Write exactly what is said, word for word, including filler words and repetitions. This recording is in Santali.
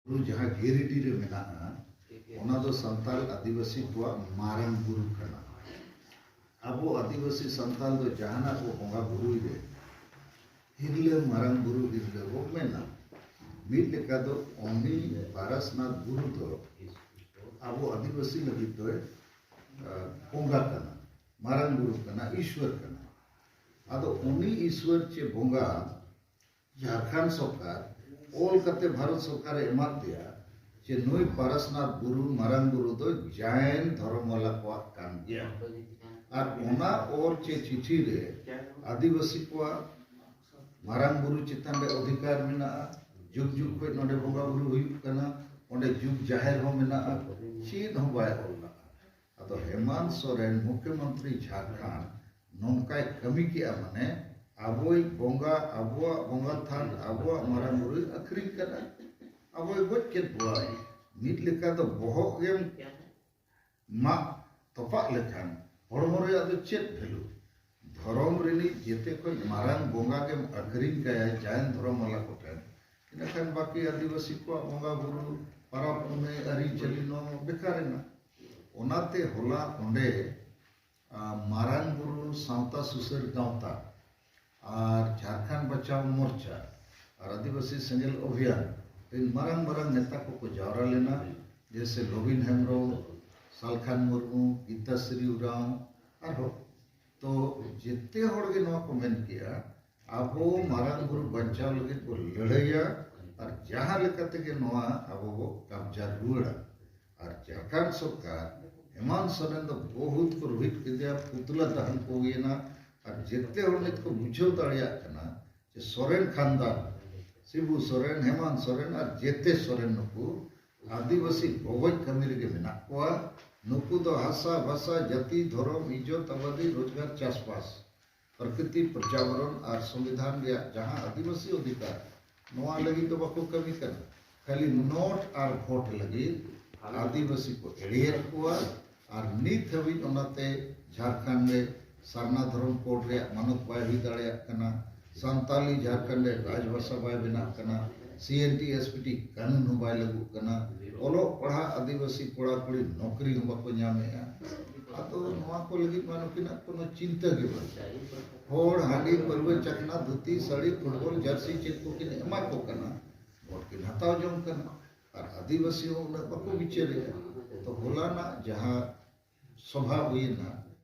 ᱵᱩᱨᱩ ᱡᱟᱦᱟᱸ ᱜᱤᱨᱤᱰᱤ ᱨᱮ ᱢᱮᱱᱟᱜᱼᱟ, ᱚᱱᱟ ᱫᱚ ᱥᱟᱱᱛᱟᱲ ᱟᱹᱫᱤᱵᱟᱹᱥᱤ ᱠᱚᱣᱟᱜ ᱢᱟᱨᱟᱝ ᱵᱩᱨᱩ ᱠᱟᱱᱟ᱾ ᱟᱵᱚ ᱟᱹᱫᱤᱵᱟᱹᱥᱤ ᱥᱟᱱᱛᱟᱲ ᱫᱚ ᱡᱟᱦᱟᱱᱟᱜ ᱵᱚ ᱵᱚᱸᱜᱟ ᱵᱩᱨᱩᱭ ᱨᱮ, ᱦᱤᱨᱞᱟᱹ ᱢᱟᱨᱟᱝ ᱵᱩᱨᱩ ᱦᱤᱨᱞᱟᱹ ᱵᱚ ᱢᱮᱱᱟ᱾ ᱢᱤᱫ ᱞᱮᱠᱟ ᱫᱚ ᱩᱱᱤ ᱯᱟᱨᱟᱥᱱᱟᱛᱷ ᱵᱩᱨᱩ ᱫᱚ ᱟᱵᱚ ᱟᱹᱫᱤᱵᱟᱹᱥᱤ ᱞᱟᱹᱜᱤᱫ ᱫᱚᱭ, ᱟ, ᱵᱚᱸᱜᱟ ᱠᱟᱱᱟ, ᱢᱟᱨᱟᱝ ᱵᱩᱨᱩ ᱠᱟᱱᱟ, ᱤᱥᱣᱚᱨ ᱠᱟᱱᱟ᱾ ᱟᱫᱚ ᱩᱱᱤ ᱤᱥᱣᱚᱨ ᱪᱮ ᱵᱚᱸᱜᱟ ᱡᱷᱟᱲᱠᱷᱚᱸᱰ ᱥᱚᱨᱠᱟᱨ ᱚᱞ ᱠᱟᱛᱮ ᱵᱷᱟᱨᱚᱛ ᱥᱚᱨᱠᱟᱨᱮ ᱮᱢᱟᱫ ᱯᱮᱭᱟ ᱡᱮ ᱱᱩᱭ ᱯᱟᱨᱟᱥᱱᱟᱛᱷ ᱵᱩᱨᱩ ᱢᱟᱨᱟᱝ ᱵᱩᱨᱩ ᱫᱚ ᱡᱟᱭᱮᱱ ᱫᱷᱚᱨᱚᱢ ᱣᱟᱞᱟ ᱠᱚᱣᱟᱜ ᱠᱟᱱ ᱜᱮᱭᱟ᱾ ᱟᱨ ᱚᱱᱟ ᱚᱞ ᱪᱮ ᱪᱤᱴᱷᱤ ᱨᱮ ᱟᱹᱫᱤᱵᱟᱹᱥᱤ ᱠᱚᱣᱟᱜ ᱢᱟᱨᱟᱝ ᱵᱩᱨᱩ ᱪᱮᱛᱟᱱ ᱨᱮ ᱚᱫᱷᱤᱠᱟᱨ ᱢᱮᱱᱟᱜᱼᱟ, ᱡᱩᱜᱽ ᱡᱩᱜᱽ ᱠᱷᱚᱱ ᱱᱚᱰᱮ ᱵᱚᱸᱜᱟ ᱵᱩᱨᱩ ᱦᱩᱭᱩᱜ ᱠᱟᱱᱟ, ᱚᱸᱰᱮ ᱡᱩᱜᱽ ᱡᱟᱦᱮᱨ ᱦᱚᱸ ᱢᱮᱱᱟᱜᱼᱟ, ᱪᱮᱫ ᱦᱚᱸ ᱵᱟᱭ ᱚᱞ ᱞᱟᱜᱼᱟ᱾ ᱟᱫᱚ ᱦᱮᱢᱟᱱᱛ ᱥᱚᱨᱮᱱ ᱢᱩᱠᱷᱭᱚᱢᱚᱱᱛᱨᱤ ᱡᱷᱟᱲᱠᱷᱚᱸᱰ ᱱᱚᱝᱠᱟᱭ ᱠᱟᱹᱢᱤ ᱠᱮᱜᱼᱟ, ᱢᱟᱱᱮ ᱟᱵᱚᱭ ᱵᱚᱸᱜᱟ, ᱟᱵᱚᱣᱟᱜ ᱵᱚᱸᱜᱟ ᱛᱷᱟᱱ, ᱟᱵᱚᱣᱟᱜ ᱢᱟᱨᱟᱝ ᱵᱩᱨᱩᱭ ᱟᱹᱠᱷᱨᱤᱧ ᱠᱟᱫᱟ, ᱟᱵᱚᱭ ᱜᱚᱡ ᱠᱮᱫ ᱵᱚᱣᱟᱭ᱾ ᱢᱤᱫ ᱞᱮᱠᱟ ᱫᱚ ᱵᱚᱦᱚᱜ ᱜᱮᱢ ᱢᱟᱜ ᱛᱚᱯᱟᱜ ᱞᱮᱠᱷᱟᱱ ᱦᱚᱲᱢᱚ ᱨᱮᱭᱟᱜ ᱫᱚ ᱪᱮᱫ ᱵᱷᱮᱞᱩ? ᱫᱷᱚᱨᱚᱢ ᱨᱤᱱᱤᱡ ᱡᱮᱛᱮ ᱠᱷᱚᱱ ᱢᱟᱨᱟᱝ ᱵᱚᱸᱜᱟ ᱜᱮᱢ ᱟᱹᱠᱷᱨᱤᱧ ᱠᱟᱭᱟ ᱡᱟᱭᱮᱱ ᱫᱷᱚᱨᱚᱢ ᱣᱟᱞᱟ ᱠᱚᱴᱷᱮᱱ, ᱤᱱᱟᱹᱠᱷᱟᱱ ᱵᱟᱹᱠᱤ ᱟᱹᱫᱤᱵᱟᱹᱥᱤ ᱠᱚᱣᱟᱜ ᱵᱚᱸᱜᱟ ᱵᱩᱨᱩ, ᱯᱟᱨᱟᱵᱽ ᱯᱩᱱᱟᱹᱭ, ᱟᱹᱨᱤᱪᱟᱹᱞᱤ ᱱᱚᱣᱟ ᱢᱟ ᱵᱮᱠᱟᱨ ᱮᱱᱟ᱾ ᱚᱱᱟᱛᱮ ᱦᱚᱞᱟ ᱚᱸᱰᱮ, ᱟ, ᱢᱟᱨᱟᱝ ᱵᱩᱨᱩ ᱥᱟᱶᱛᱟ ᱥᱩᱥᱟᱹᱨ ᱜᱟᱶᱛᱟ ᱟᱨ ᱡᱷᱟᱲᱠᱷᱚᱸᱰ ᱵᱟᱪᱟᱣ ᱢᱳᱨᱪᱟ ᱟᱨ ᱟᱹᱫᱤᱵᱟᱹᱥᱤ ᱥᱮᱸᱜᱮᱞ ᱚᱵᱷᱤᱭᱟᱱ ᱨᱤᱱ ᱢᱟᱨᱟᱝ ᱢᱟᱨᱟᱝ ᱱᱮᱛᱟ ᱠᱚᱠᱚ ᱡᱟᱣᱨᱟ ᱞᱮᱱᱟ, ᱡᱮᱭᱥᱮ ᱞᱚᱵᱤᱱ ᱦᱮᱢᱵᱨᱚᱢ, ᱥᱟᱞᱠᱷᱟᱱ ᱢᱩᱨᱢᱩ, ᱜᱤᱛᱟᱥᱨᱤ ᱩᱨᱟᱸᱣ, ᱟᱨᱦᱚᱸ᱾ ᱛᱚ ᱡᱮᱛᱮ ᱦᱚᱲ ᱜᱮ ᱱᱚᱣᱟ ᱠᱚ ᱢᱮᱱ ᱠᱮᱜᱼᱟ, ᱟᱵᱚ ᱢᱟᱨᱟᱝ ᱵᱩᱨᱩ ᱵᱟᱧᱪᱟᱣ ᱞᱟᱹᱜᱤᱫ ᱵᱚ ᱞᱟᱹᱲᱦᱟᱹᱭᱟ ᱟᱨ ᱡᱟᱦᱟᱸ ᱞᱮᱠᱟ ᱛᱮᱜᱮ ᱱᱚᱣᱟ ᱟᱵᱚ ᱵᱚ ᱠᱟᱵᱽᱡᱟ ᱨᱩᱣᱟᱹᱲᱟ᱾ ᱟᱨ ᱡᱷᱟᱲᱠᱷᱚᱸᱰ ᱥᱚᱨᱠᱟᱨ ᱦᱮᱢᱟᱱᱛ ᱥᱚᱨᱮᱱ ᱫᱚ ᱵᱚᱦᱩᱛ ᱠᱚ ᱨᱩᱦᱤᱫ ᱠᱮᱫᱮᱭᱟ, ᱯᱩᱛᱞᱟᱹ ᱫᱟᱦᱚᱱ ᱠᱚ ᱦᱩᱭᱮᱱᱟ᱾ ᱟᱨ ᱡᱮᱛᱮ ᱦᱚᱲ ᱱᱤᱛ ᱠᱚ ᱵᱩᱡᱷᱟᱹᱣ ᱫᱟᱲᱮᱭᱟᱜ ᱠᱟᱱᱟ ᱡᱮ ᱥᱚᱨᱮᱱ ᱠᱷᱟᱱᱫᱟᱱ, ᱥᱤᱵᱩ ᱥᱚᱨᱮᱱ, ᱦᱮᱢᱟᱱᱛ ᱥᱚᱨᱮᱱ ᱟᱨ ᱡᱮᱛᱮ ᱥᱚᱨᱮᱱ ᱱᱩᱠᱩ ᱟᱹᱫᱤᱵᱟᱹᱥᱤ ᱵᱚᱜᱚᱡ ᱠᱟᱹᱢᱤ ᱨᱮᱜᱮ ᱢᱮᱱᱟᱜ ᱠᱚᱣᱟ᱾ ᱱᱩᱠᱩ ᱫᱚ ᱦᱟᱥᱟ, ᱵᱷᱟᱥᱟ, ᱡᱟᱹᱛᱤ, ᱫᱷᱚᱨᱚᱢ, ᱤᱡᱽᱡᱚᱛ, ᱟᱵᱟᱫᱤ, ᱨᱳᱡᱽᱜᱟᱨ, ᱪᱟᱥᱵᱟᱥ, ᱯᱨᱚᱠᱨᱤᱛᱤ, ᱯᱨᱚᱨᱡᱟᱵᱚᱨᱚᱱ ᱟᱨ ᱥᱚᱝᱵᱤᱫᱷᱟᱱ ᱨᱮᱭᱟᱜ ᱡᱟᱦᱟᱸ ᱟᱹᱫᱤᱵᱟᱹᱥᱤ ᱚᱫᱷᱤᱠᱟᱨ, ᱱᱚᱣᱟ ᱞᱟᱹᱜᱤᱫ ᱫᱚ ᱵᱟᱠᱚ ᱠᱟᱹᱢᱤ ᱠᱟᱱᱟ᱾ ᱠᱷᱟᱹᱞᱤ ᱱᱳᱴ ᱟᱨ ᱵᱷᱳᱴ ᱞᱟᱹᱜᱤᱫ ᱟᱹᱫᱤᱵᱟᱹᱥᱤ ᱠᱚ ᱮᱲᱮᱭᱮᱫ ᱠᱚᱣᱟ᱾ ᱟᱨ ᱱᱤᱛ ᱦᱟᱹᱵᱤᱡ ᱚᱱᱟᱛᱮ ᱡᱷᱟᱲᱠᱷᱚᱸᱰ ᱨᱮ ᱥᱟᱨᱱᱟ ᱫᱷᱚᱨᱚᱢ ᱠᱳᱰ ᱨᱮᱭᱟᱜ ᱢᱟᱱᱚᱛ ᱵᱟᱭ ᱦᱩᱭ ᱫᱟᱲᱮᱭᱟᱜ ᱠᱟᱱᱟ, ᱥᱟᱱᱛᱟᱞᱤ ᱡᱷᱟᱲᱠᱷᱚᱸᱰ ᱨᱮ ᱨᱟᱡᱽᱵᱷᱟᱥᱟ ᱵᱟᱭ ᱵᱮᱱᱟᱜ ᱠᱟᱱᱟ, ᱥᱤ N T S P T ᱠᱟᱹᱱᱩᱱ ᱦᱚᱸ ᱵᱟᱭ ᱞᱟᱹᱜᱩᱜ ᱠᱟᱱᱟ, ᱚᱞᱚᱜ ᱯᱟᱲᱦᱟᱜ ᱟᱹᱫᱤᱵᱟᱹᱥᱤ ᱠᱚᱲᱟ ᱠᱩᱲᱤ ᱱᱚᱠᱨᱤ ᱦᱚᱸ ᱵᱟᱠᱚ ᱧᱟᱢᱮᱜᱼᱟ᱾ ᱟᱫᱚ ᱱᱚᱣᱟ ᱠᱚ ᱞᱟᱹᱜᱤᱫ ᱢᱟ ᱱᱩᱠᱤᱱᱟᱜ ᱠᱳᱱᱳ ᱪᱤᱱᱛᱟᱹ ᱜᱮ ᱵᱟᱹᱱᱩᱜᱼᱟ᱾ ᱦᱚᱲ ᱦᱟᱺᱰᱤ, ᱯᱟᱹᱨᱣᱟᱹ, ᱪᱟᱠᱷᱱᱟ, ᱫᱷᱩᱛᱤ, ᱥᱟᱹᱲᱤ, ᱯᱷᱩᱴᱵᱚᱞ ᱡᱟᱹᱨᱥᱤ ᱪᱮᱫ ᱠᱚᱠᱤᱱ ᱮᱢᱟ ᱠᱚ ᱠᱟᱱᱟ, ᱵᱷᱳᱴ ᱠᱤᱱ ᱦᱟᱛᱟᱣ ᱡᱚᱝ ᱠᱟᱱᱟ᱾ ᱟᱨ ᱟᱹᱫᱤᱵᱟᱹᱥᱤ ᱦᱚᱸ ᱩᱱᱟᱹᱜ ᱵᱟᱠᱚ ᱵᱤᱪᱟᱹᱨᱮᱜᱼᱟ᱾ ᱛᱚ ᱦᱚᱞᱟᱱᱟᱜ ᱡᱟᱦᱟᱸ ᱥᱚᱵᱷᱟ ᱦᱩᱭᱮᱱᱟ,